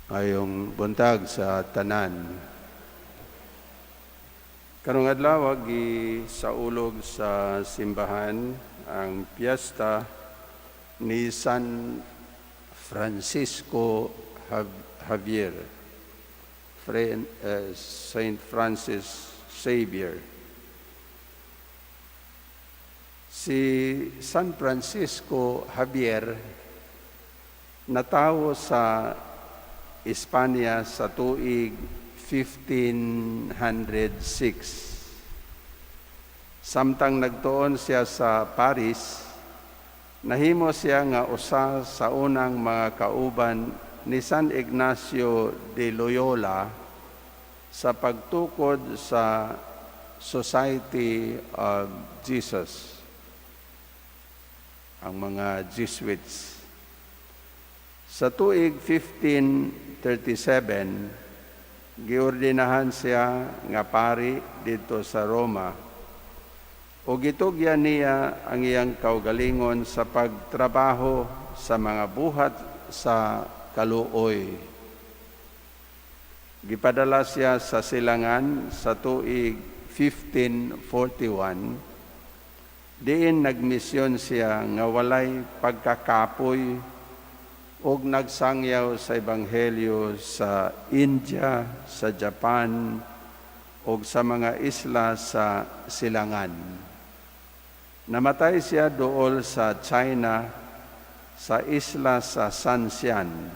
Maayong buntag sa tanan. Karong adlaw gisaulog sa simbahan ang piyesta ni San Francisco Javier, Saint Francis Xavier. Si San Francisco Javier natawo sa Espanya sa tuig 1506. Samtang nagtuon siya sa Paris, nahimo siya nga usa sa unang mga kauban ni San Ignacio de Loyola sa pagtukod sa Society of Jesus, ang mga Jesuits. Sa tuig 1537, giordinahan siya nga pari didto sa Roma. O gitugyan niya ang iyang kaugalingon sa pagtrabaho sa mga buhat sa kaluoy. Gipadala siya sa silangan sa tuig 1541, diin nagmisyon siya nga walay pagkakapoy ug nagsangyaw sa Ebanghelyo sa India, sa Japan, ug sa mga isla sa silangan. Namatay siya duol sa China, sa isla sa Sancian,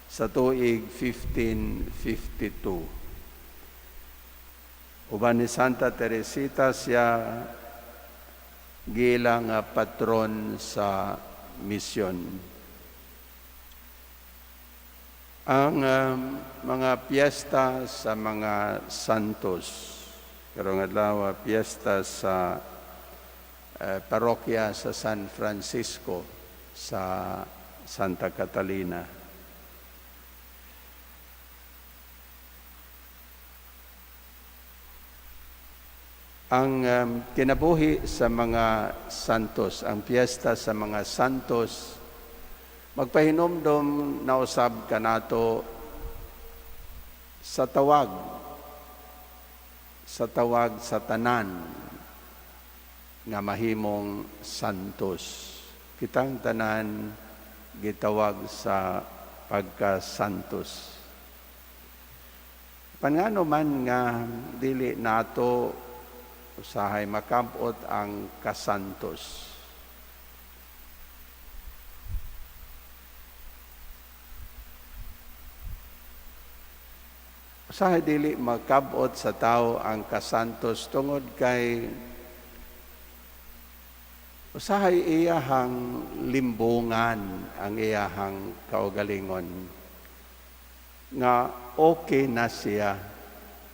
sa tuig 1552. Uban ni Santa Teresita siya giila nga patron sa misyon. Ang mga piyesta sa mga santos, karong adlaw piyesta sa parokya sa San Francisco sa Santa Catalina. Ang kinabuhi sa mga santos, ang piyesta sa mga santos, magpahinomdom na usab kanato sa tawag sa tanan nga mahimong santos. Kitang tanan gitawag sa pagkasantos. Pangano man nga dili nato usahay makabot ang kasantos. Usahay dili makabot sa tao ang kasantos tungod kay usahay iyahang limbungan ang iyahang kaugalingon nga okay na siya,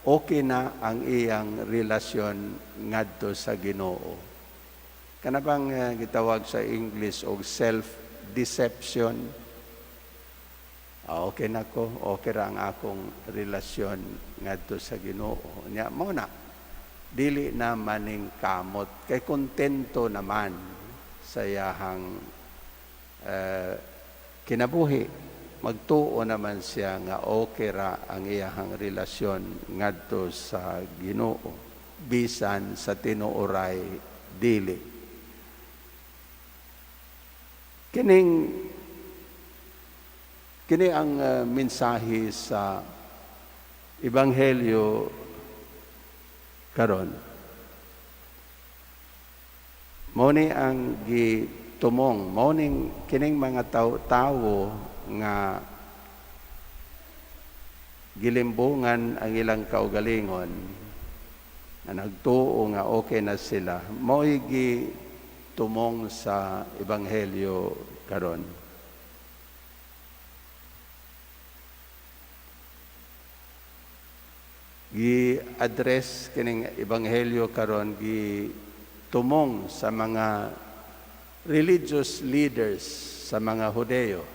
okay na ang iyang relasyon ngadto sa Ginoo. Kana bang gitawag sa English og self-deception? Okay na ko, okay ra ang akong relasyon ngadto sa Ginoo. Nya mao na, dili na maning kamot kay kontento naman sa iyahang kinabuhi. Magtuo naman siya nga okay ra ang iyahang relasyon ngadto sa Ginoo bisan sa tinuoray dili. Kini ang mensahe sa Ebanghelyo karon. Mao ni ang gitumong, mao ning kining mga tawo nga gilimbungan ang ilang kaugalingon, na nagtuo nga okay na sila, mao'y gitumong sa Ebanghelyo karon. Gi-address kining Ebanghelyo karon, gitumong sa mga religious leaders sa mga Hudeo,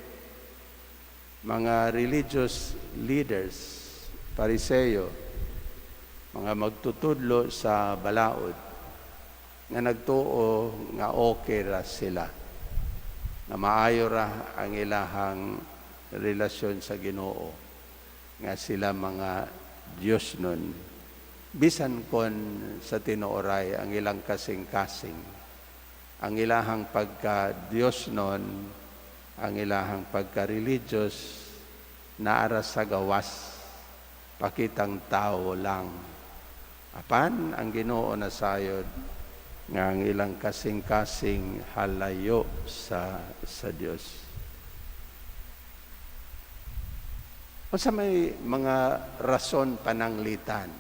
mga religious leaders, Pariseo, mga magtutudlo sa balaod, nga nagtuo nga okay ra sila, nga maayo ra ang ilahang relasyon sa Ginoo, nga sila mga Diyos nun, bisan kon sa tinuoray ang ilang kasing-kasing, ang ilahang pagka Diyos nun, ang ilahang pagka-religious, naara sa gawas, pakitang tao lang. Apan ang Ginoo nasayod nga ang ilang kasing-kasing halayo sa Dios. Unsa may mga rason pananglitan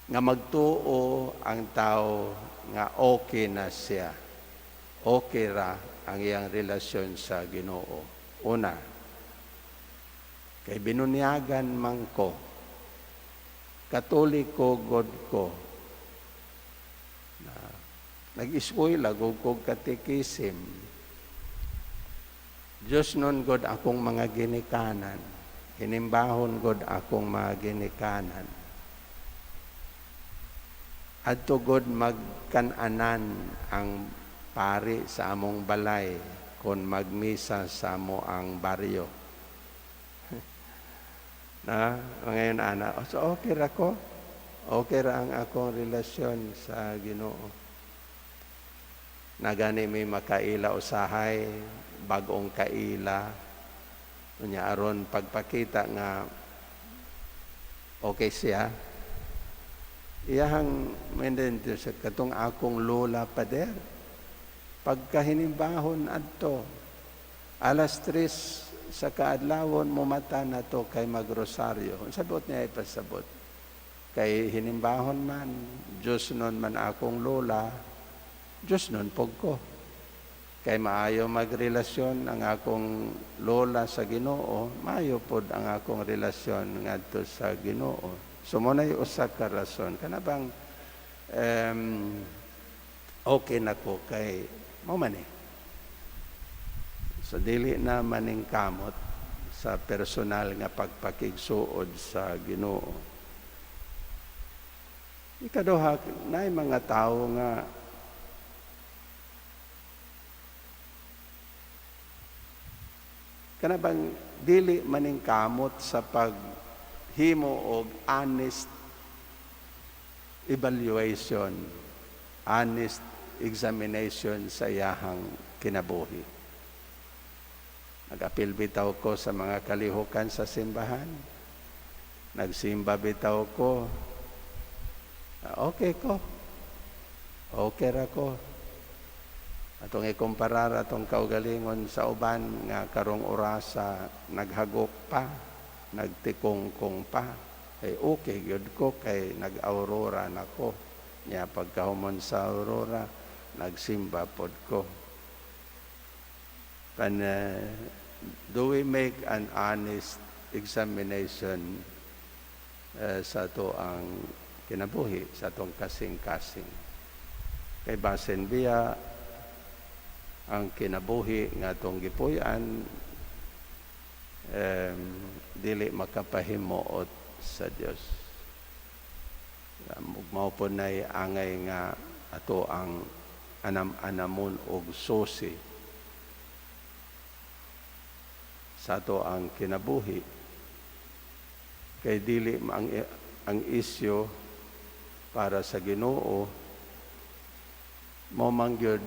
nga magtuo ang tao nga okay na siya, okay ra ang iyang relasyon sa Ginoo? Una, kay binunyagan man ko, Katoliko god ko, na nag-eskwela gud kog katekisim, Diyos nun god akong mga ginikanan, hinimbahon god akong mga ginikanan, adto god magkananan ang pari sa among balay kon magmisa sa amo ang baryo. Na ngayon ana, so okay ra ko, okay ra ang akong relasyon sa Ginoo. Nagani may makaila usahay, bag-ong kaila, unya aron pagpakita nga okay siya, iyahang menden sa katong akong lola pader, pagkahinimbahon adto 3:00 sa kaadlawon mumata na to kay magrosaryo. Sabot niya ipasabot kay hinimbahon man, Diyos nun man akong lola, Diyos nun pog ko. Kay maayo magrelasyon ang akong lola sa Ginoo, maayo pod ang akong relasyon ngadto sa Ginoo. So mo nay usa ka rason kana bang okay na ko kay mao man eh. So dili na maningkamot sa personal nga pagpakigsuod sa Ginoo. Ikaduha, naay mga tawo nga kana bang dili maningkamot sa paghimo og honest evaluation, honest examination sa iyahang kinabuhi. Nag-apil bitaw ko sa mga kalihukan sa simbahan. Nagsimba bitaw ko. Okay ko. Okay ra ko. Atong ikumparar atong kaugalingon sa uban nga karong orasa naghagok pa, nagtikongkong pa. Ay okay gyud ko kay nag-aurora na ko. Nya pagkahumon sa aurora, nagsimba pod ko. And do we make an honest examination sa ato ang kinabuhi, sa atong kasing-kasing? Kay basin biya ang kinabuhi nga atong gipuy-an dili makapahimuot sa Dios. Mao po nay angay nga ato ang anam-anamon og susi sa ato ang kinabuhi. Kay dili ang isyu para sa Ginoo mao man gyud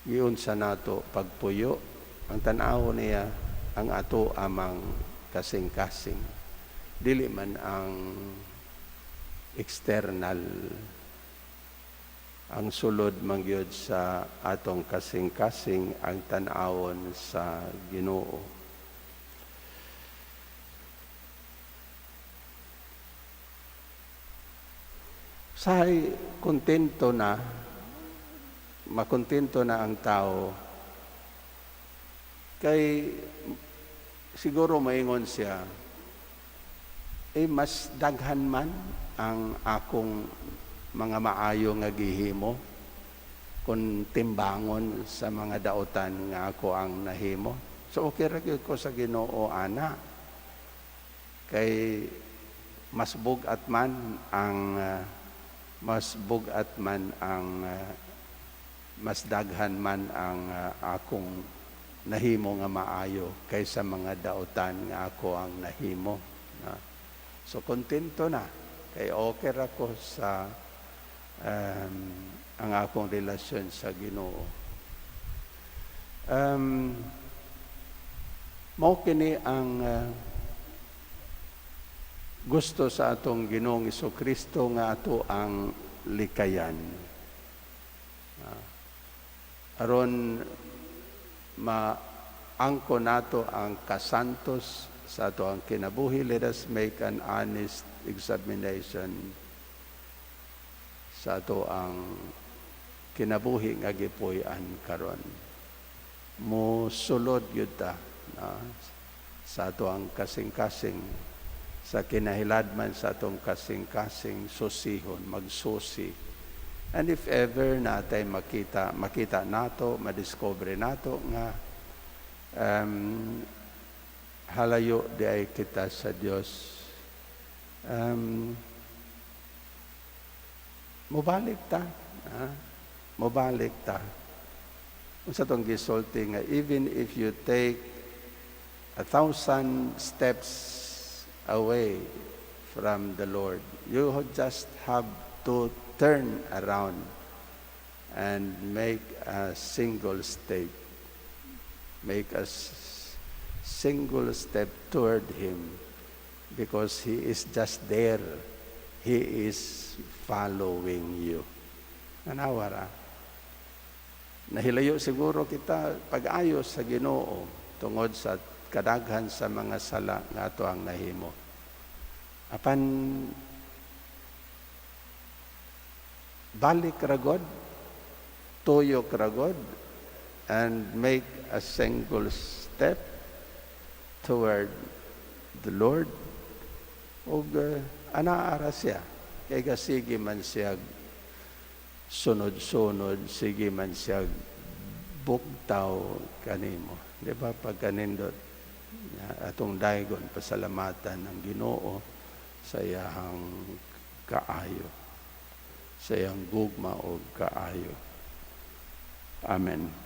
giunsa nato pagpuyo. Ang tan-aw niya ang ato amang kasing-kasing, dili man ang external. Ang sulod man gyud sa atong kasing-kasing ang tan-awon sa Ginoo. Say kontento na, makontento na ang tao kay siguro maingon siya, mas daghan man ang akong mga maayo nga gihimo kung timbangon sa mga daotan nga ako ang nahimo. So okay ra gyud ko sa Ginoo ana. Kay mas bug-at man ang mas bug-at man ang mas daghan man ang akong nahimo nga maayo kaysa mga dautan nga ako ang nahimo. Na. So kontento na kay okay ra ko sa ang akong relasyon sa Ginoo. Mao kini ang gusto sa atong Ginoong Kristo nga ato ang likayan. Aron maangko nato ang kasantos sa ato ang kinabuhi, let us make an honest examination sa ato ang kinabuhi nga gipuy-an karon. Mo sulod gyud ta na sa ato ang kasing-kasing, sa kinahiladman sa atong kasing-kasing, susihon, magsusi. And if ever natay makita, makita nato, madiscover nato nga halayo diay kita sa Dios, mobalik ta, ha? Mobalik ta. Unsa tong gisulti nga even if you take 1,000 steps away from the Lord, you just have to turn around and make a single step. Make a single step toward Him because He is just there. He is following you. Tanawa ra. Nahilayo siguro kita pag-ayo sa Ginoo tungod sa kadaghan sa mga sala nga ato ang nahimo. Apan balik ra god, tuyok ra god, and make a single step toward the Lord, ug anaa ra siya kay gasige man siya sunod-sunod, sige man siya bugtaw kanimo, di ba? Pagkanindot atong daygon, pasalamatan ang Ginoo sa iyahang kaayo, sa iyang gugma og kaayo. Amen.